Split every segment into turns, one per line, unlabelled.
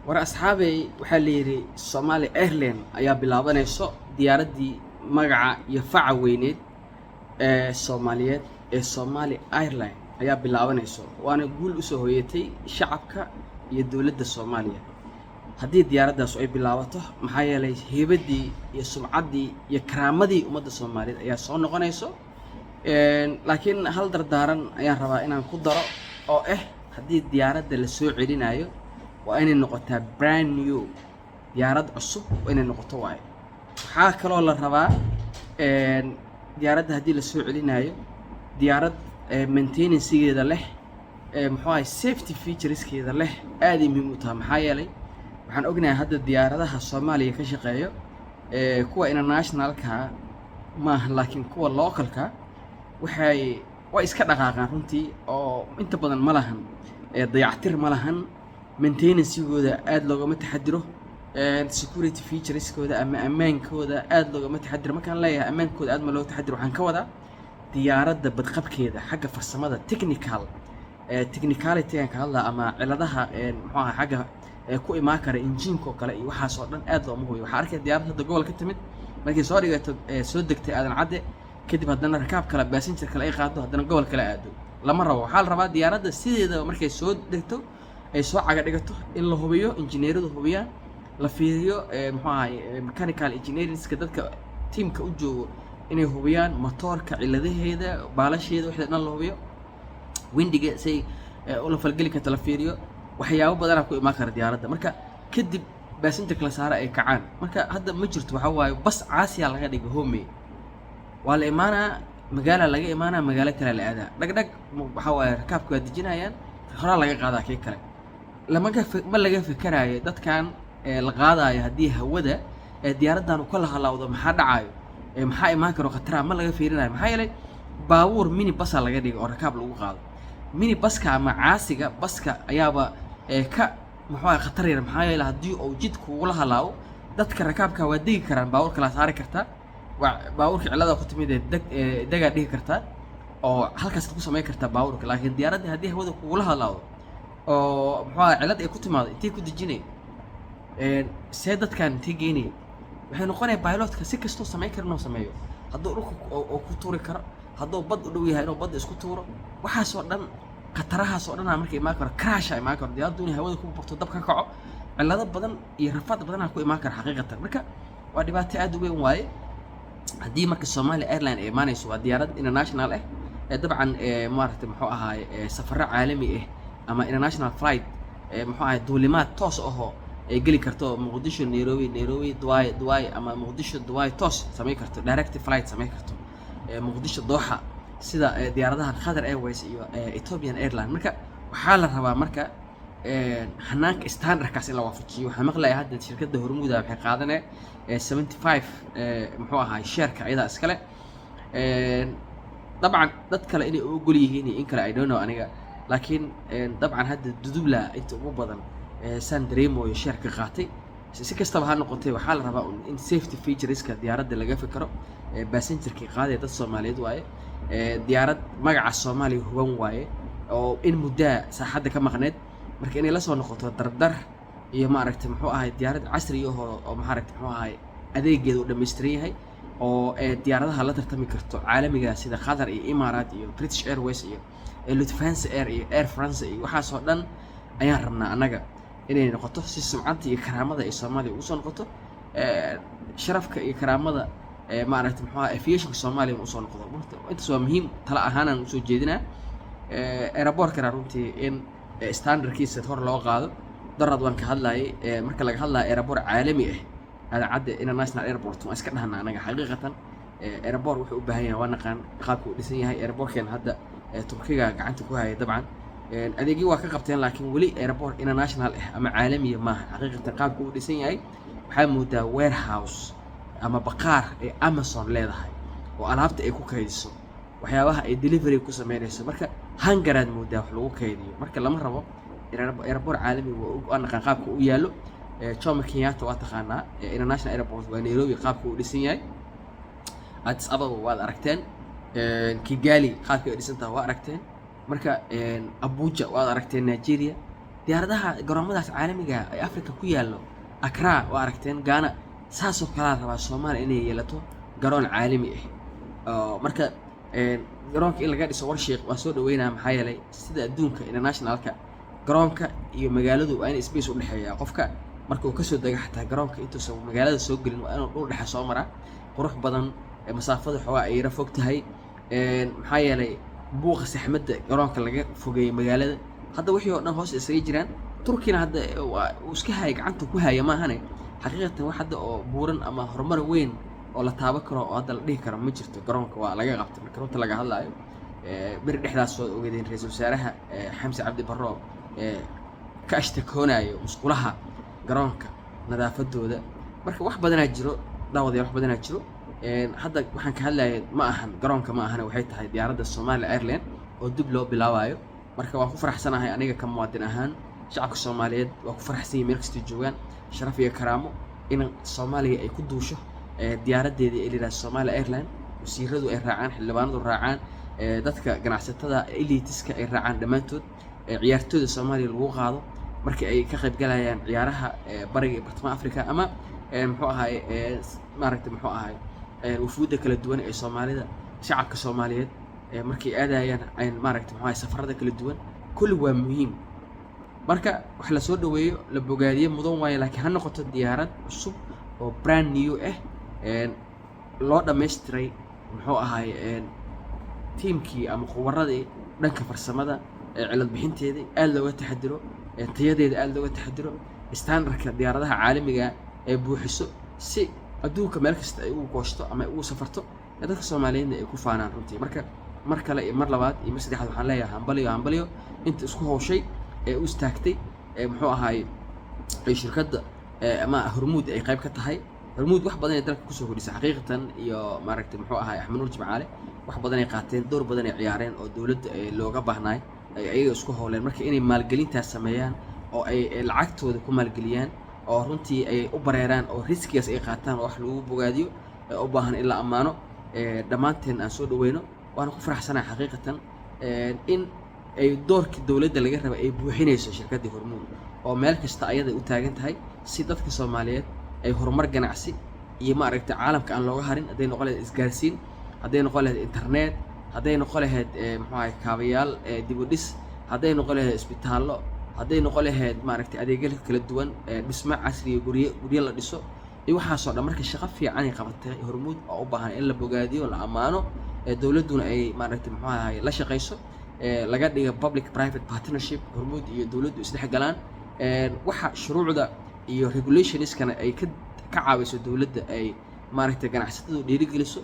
War asxaabey, waxaa la yidhi Somali Airline ayaa bilaabanayso, diyaaraddii magaca iyo faca weyneed ee Soomaaliyeed ee Somali Airline ayaa bilaabanayso, waana guul usoo hoyatay shacabka iyo dowladda Soomaaliya haddii diyaaraddaas ay bilaabato, maxaa yeelay heybaddii iyo sumcaddii iyo karaamadii ummadda Soomaaliyeed ayaa soo noqonayso. Laakiin hal dardaaran ayaan rabaa inaan ku daro oo ah, haddii diyaaradda la soo celinayo, waa inay noqotaa brand new, diyaarad cusub waa inay noqoto waaye. Waxaa kaloo la rabaa, diyaaradda haddii la soo celinayo, diyaarad maintenancegeeda leh, muxuu ahay, safety featureskeeda leh, aaday muhiim u tahay. Maxaa yeelay waxaan ognahay hadda diyaaradaha Soomaaliya ka shaqeeyo, kuwa internationalka maaha, laakiin kuwa localka waxay way iska dhaqaaqaan runtii, oo inta badan ma lahan dayactir, ma lahan maintenancegooda, aada loogama taxadiro security featureskooda ama ammaankooda aada loogama taxadiro. Markaan leeyahay ammaankooda aad ma looga taxadiro, waxaan ka wadaa diyaaradda badqabkeeda xagga farsamada, technical technicality aan ka hadlaa, ama ciladaha muxuu ahaa xagga ku imaan kara injiinka oo kale iyo waxaas oo dhan aad looma hubiyo. Waxaa arkaya diyaarad hadda gobol ka timid, markay soo dhigato, soo degtay Aadan Cadde, kadib haddana rakaab kale, passenger kale ay qaado, haddana gobol kale aado. Lama rabo. Waxaa la rabaa diyaaradda sideedaba markay soo degto, ay soo caga dhigato, in la hubiyo, injineeradu hubiyaan, la fiiriyo, muxuu ahay, mechanical engineeringska dadka teamka u joogo inay hubiyaan motoorka ciladaheeda, baalasheeda, wixii dhan la hubiyo, windiga say ula falgeli karta la fiiriyo. Waxyaabo badanaa ku imaan kara diyaaradda. Marka kadib passenger la saara, ay kacaan. Marka hadda ma jirto. Waxaa waaye bas caasiyaa laga dhigay home, waa la imaanaa, magaala laga imaanaa, magaalo kale la aadaa, dhag dhag. Waxaa waaye rakaabka waa dejinayaan, horaa laga qaadaa kii kale. Lamaga ma laga fekeraayo dadkan la qaadayo, haddii hawada ee diyaaraddan uu ka la halawdo, maxaa dhacayo, ee maxaa imaan karo khataraha, ma laga fiirinayo. Maxaa yeelay baabuur mini basa laga dhigay oo rakaab lagu qaado. Mini baska ama caasiga baska ayaaba ka muxuu ahay khatar yar. Maxaa yeelay haddii uu jid kugula halaawo, dadka rakaabka waa degi karaan, baabuur kala saari kartaa, waa baabuurka cillada ku timid ee deg degaa dhigi kartaa oo halkaasaad ku samayn kartaa baabuurka. Laakiin diyaaradda haddii hawada kugula halaawdo oo muxuu ahay cillad ay ku timaado, intay ku dejinay, see dadkan intay geynaya? Waxay noqonaya pilotka si kastuu samayn kara inuu sameeyo, hadduu dhulka oo ku tuuri karo, hadduu bad u dhow yahay inuu badda isku tuuro. Waxaasoo dhan, khatarahaas oo dhanaa marka imaan karo, crasha imaan karo, diyaaraddu inay hawada ku burto, dab ka kaco, cillado badan iyo rafaad badanaa ku imaan kara xaqiiqatan. Marka waa dhibaato aad u weyn waaye. Haddii marka Somalia Airline ay imaanayso, waa diyaarad international ah ee dabcan maaragtay, muxuu ahaay, safarro caalami ah ama international flight, muxuu ahaay, duulimaad toos ahoo ay geli karto Muqdisho Nairobi, Nairobi Dubai, Dubai ama Muqdisho Dubai toos samayn karto, direct flight samayn karto, Muqdisho Dooxa, sida diyaaradaha Qatar Airways iyo Ethiopian Airline. Marka waxaa la rabaa marka hanaanka standardkaas in la waafajiyo. Waxaa maqlaya hadda shirkadda Hormuuda waxay qaadanee 75, muxuu ahaay, shareka ayadaa iskale. Dabcan dad kale inay u ogol yihiin iyo in kale, I don't know aniga, laakiin dabcan hadda Dudubla inta ugu badan saan dareemayo shareka qaatay. Si kastaba ha noqotay, waxaa la rabaa un in safety featureska diyaaradda laga fikero. Passengerkii qaadaya dad Soomaaliyeed waaye, diyaarad magaca Soomaaliya huban waaye oo in muddaa saaxadda ka maqneed. Marka inay la soo noqoto dardar iyo, maaragtay, muxuu ahay, diyaarad casri ahoo oo, maaragtay, muxuu ahay, adeegeeda uu dhammaystiran yahay oo diyaaradaha la tartami karto caalamiga, sida Qatar iyo Imaaraat iyo British Airways iyo Lufthansa Air iyo Air France iyo waxaasoo dhan ayaan rabnaa annaga inay noqoto, si sumcadda iyo karaamada ay Soomaaliya ugu soo noqoto, sharafka iyo karaamada maaragtay, muxuu ahaa, aviationka Soomaaliya usoo noqdo. Marka intaas waa muhiim, tala ahaanaan usoo jeedinaa. Airportkana runtii in standardkiisa hor loo qaado. Darad waan ka hadlayay, marka laga hadlayo airport caalami ah, Aadan Cadde International Airport waan iska dhahnaa anaga. Xaqiiqatan airport wuxuu u baahan yahay waa naqaan, qaabka uu dhisan yahay airportkeena hadda Turkiga gacanta ku haya. Dabcan adeegyo waa ka qabteen, laakiin weli airport international ah ama caalamiya maaha. Xaqiiqatan qaabka uu dhisan yahay waxaa moodaa warehouse ama baqaar ay Amazon leedahay oo alaabta ay ku kaydiso, waxyaabaha ay delivery ku sameynayso. Marka hangaraad moodaa wax lagu kaydiyo. Marka lama rabo airport caalami. Waa naqaan qaabka u yaallo. Jomo Kenyatta waa taqaanaa, international airport waa Nairobi, qaabka uu dhisan yahay. Addis Ababa waad aragteen. Kigali qaabka ay dhisan tahay waa aragteen. Marka Abuja waad aragteen, Nigeria. Diyaaradaha garoomadaas caalamiga ee Africa ku yaallo, Accra waa aragteen, Ghana, saasoo kalea rabaa Soomaaliya inay yeelato garoon caalami ah. Oo marka garoonka in laga dhiso Warshiiq waa soo dhaweynaa, maxaa yeelay sida adduunka internationalka garoonka iyo magaaladu waa in space udhexeeya. Qofka marka uu kasoo dego xataa garoonka, intuusan magaalada soo gelin, waa inuu dhul dhexe soo maraa qurux badan, masaafada xoogaa ay yara fog tahay, maxaa yeelay buuqa saxmadda garoonka laga fogeeyey magaalada. Hadda wixii oo dhan hoos isaga jiraan. Turkina hadda waa uu iska haya, gacanta ku haya maahane, xaqiiqatan wax hadda oo buuran ama horumar weyn oo la taaban karo oo hadda la dhihi karo ma jirto. Garoonka waa laga qabtay marka runta laga hadlaayo. Beri dhexdaas soo ogeedeen ra-iisul wasaaraha Xamse Cabdi Barro ka ashtakoonayo musqulaha garoonka nadaafadooda. Marka wax badanaa jiro, daawadayaal, wax badanaa jiro. Hadda waxaan ka hadlaya ma ahan garoonka, ma ahan, waxay tahay diyaaradda Somalia Airline oo dib loo bilaabayo. Marka waan ku faraxsanahay aniga ka muwaadin ahaan, shacabka Soomaaliyeed waa ku faraxsan yihin meel kastay joogaan. Sharaf iyo karaamo in Soomaaliya ay ku duusho diyaaraddeedii ee la yidhaahdo Somalia Airline, wasiiradu ay raacaan, xildhibaanadu raacaan, dadka ganacsatada elitiska ay raacaan dhammaantood, ciyaartooyda Soomaaliya lagu qaado markii ay ka qayb galayaan ciyaaraha bariga iyo bartamaha Africa ama muxuu ahaay, maaragtay, muxuu ahaay, wufuudda kala duwan ee Soomaalida, shacabka Soomaaliyeed markay aadayaan, maaragtay, muxuu ahaay, safarada kala duwan, kulli waa muhiim. Marka wax la soo dhaweeyo, la bogaadiyo mudan waayo, laakiin ha noqoto diyaarad cusub oo brand new ah, loo dhammaystiray, muxuu ahaay, tiimkii ama khubaradii dhanka farsamada ee cilad bixinteedii aada looga taxadiro, tayadeeda aada looga taxadiro, standardka diyaaradaha caalamiga ee buuxiso, si adduunka meel kasta ay ugu gooshto ama ay ugu safarto, ee dadka Soomaaliyeedna ay ku faanaan runtii. Marka mar kale iyo mar labaad iyo mar saddexaad waxaan leeyahay hambaliyo, hambaliyo inta isku hawshay ee u istaagtay ee muxuu ahaay ay shirkadda ama Hormuud ay qayb ka tahay. Hormuud wax badan ay dalka kusoo kordhisay xaqiiqatan, iyo maaragtay, muxuu ahaay, Axmed Nuur Jimcaale wax badan ay qaateen, door badan ay ciyaareen oo dowladda looga baahnaay ay ayaga isku howleen. Marka inay maalgelintaas sameeyaan oo ay lacagtooda ku maalgeliyaan oo runtii ay u bareeraan oo riskigaas ay qaataan oo wax lagu bogaadiyo ee u baahan in la ammaano, dhammaanteen aan soo dhaweyno. Waana ku faraxsanahay xaqiiqatan in ay doorkii dowladda laga rabay ay buuxinayso shirkaddii Hormuud oo meel kasta ayada u taagan tahay, si dadka Soomaaliyeed ay horumar ganacsi iyo maaragtay caalamka aan looga harin, hadday noqon lahayd isgaarsiin, hadday noqon lahayd internet, hadday noqon lahayd muxuu ahay, kaabayaal dib u dhis, hadday noqon lahayd isbitaallo, hadday noqon lahayd maaragtay adeegyo kala duwan, dhismo casriya, guryo la dhiso iyo waxaasoo dhan. Marka shaqo fiican ay qabatay Hormuud oo u baahan in la bogaadiyo, la ammaano, dowladduna ay maaragtay, muxuu ahay, la shaqayso, laga dhiga public private partnership, Hormuud iyo dowladdu isdhex galaan, waxa shuruucda iyo regulationskana ay ka caawiso dowladda, ay maaragtay ganacsatadu dhiirigeliso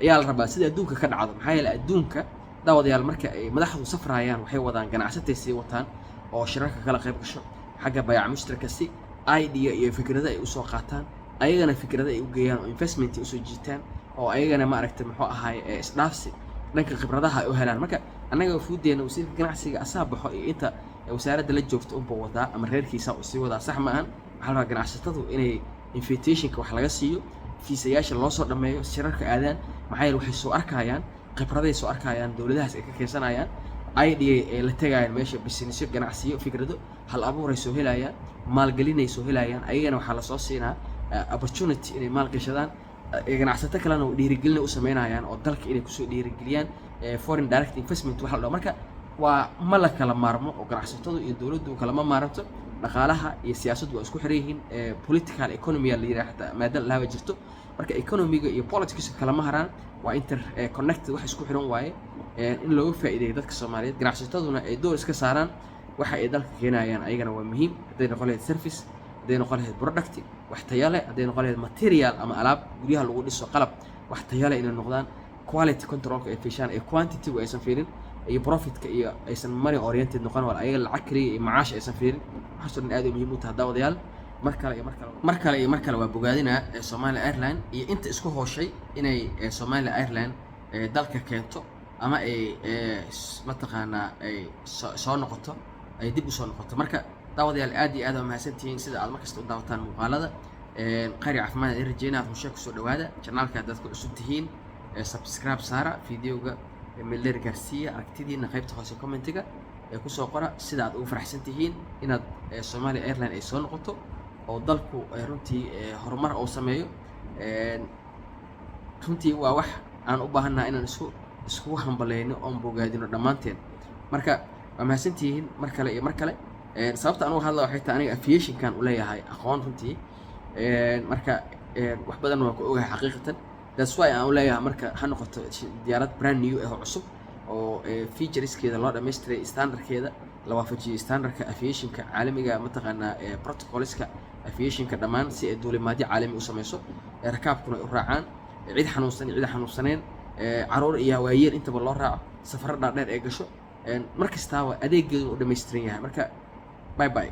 ayaa la rabaa, sida adduunka ka dhacdo. Maxaa yeelay adduunka, daawadayaal, marka ay madaxdu safrayaan waxay wadaan ganacsatay sii wataan oo shirarka kala qayb gasho xagga bayac mushtarka, si idea iyo fikrado ay usoo qaataan, ayagana fikrado ay u geeyaan oo investment ay usoo jiitaan oo ayagana maaragtay, muxuu ahaay, isdhaafsi dhanka khibradaha ay u helaan. Marka annaga wafuuddeena wasiirka ganacsiga asaa baxo iyo inta wasaaradda la joogta unba wadaa ama reerkiisa uu sii wadaa, sax ma ahan. Waxaa la rabaa ganacsatadu inay invitationka wax laga siiyo, fiisayaasha loo soo dhammeeyo, shirarka aadaan, maxaa yeele waxay soo arkayaan khibraday soo arkayaan, dowladahaas ay ka keensanayaan idea ay la tegayaan meesha, businessyo, ganacsiyo, fikrado hal abuuray soo helayaan, maalgelinay soo helayaan. Ayagana waxaa lasoo siinaa opportunity inay maalgashadaan, ganacsato kalena dhiirigelina u sameynayaan oo dalka inay kusoo dhiirigeliyaan, foreign direct investment waxa la dhaho. Marka waa ma la kala maarmo oo ganacsatadu iyo dowladdu kalama maaranto. Dhaqaalaha iyo siyaasaddu waa isku xiran yihiin. Political economy la yidhaha xataa maada lahaba jirto. Marka economyga iyo politics kalama haraan, waa inter connected, wax isku xiran waaye. In looga faa'iideeyo dadka Soomaaliyeed, ganacsataduna ay door iska saaraan waxa ay dalka keenayaan, ayagana waa muhiim. Hadday noqon lahayd service, hadday noqon lahayd product wax tayo leh, hadday noqon lahayd material ama alaab guryaha lagu dhiso, qalab wax tayo leh inay noqdaan, quality controlka ay fiishaan ee quantity-gu aysan fiirin iyo profitka iyo aysan money oriented noqon, wala ayaga lacag kaliya iyo macaash aysan fiirin. Waxaasoo dhan aad ay muhiim u tahay, daawadayaal. Mar kale iyo mar kale, mar kale iyo mar kale waa bogaadinaa ee Somalia Airline iyo inta isku hooshay inay Somalia Airline dalka keento ama ay mataqaanaa ay soo noqoto, ay dib usoo noqoto. Marka daawadayaal, aad iyo aad waa mahadsantihiin sida aad markasta u daawataan muuqaalada. Khayr iyo caafimaad idin rajeynaa. Hushe kusoo dhawaada channelka. Haddaad ku cusub tihiin, subscribe saara, videoga meeldheer gaarsiiya, aragtidiina qaybta hoose commentiga. Kusoo qora sida aad ugu faraxsan tihiin inaad Somalia Airline ay soo noqoto oo dalku runtii horumar uu sameeyo. Runtii waa wax aan u baahannaha inaan iskugu hambaleyno oon bogaadino dhammaanteen. Marka waa mahadsantihiin mar kale iyo mar kale. Sababta aan uga hadla waxay tahay aniga aviationkan u leeyahay aqoon runtii. Marka wax badan waa ku ogahay xaqiiqatan. That's why aan u leeyahay. Marka ha noqoto diyaarad brand new ah oo cusub oo featureskeeda loo dhammaystiray, standardkeeda la waafajiyey, standardka aviationka caalamiga, mataqaanaa, protocolska aviationka dhammaan, si ay duulimaadyo caalami u sameyso, rakaabkuna ay u raacaan, cid xanuunsan iyo cid xanuunsaneen, caruur iyo waayeel intaba loo raaco, safarro dhaadheer ee gasho, mar kastaaba adeegeedu u dhammaystiran yahay. Marka bye bye.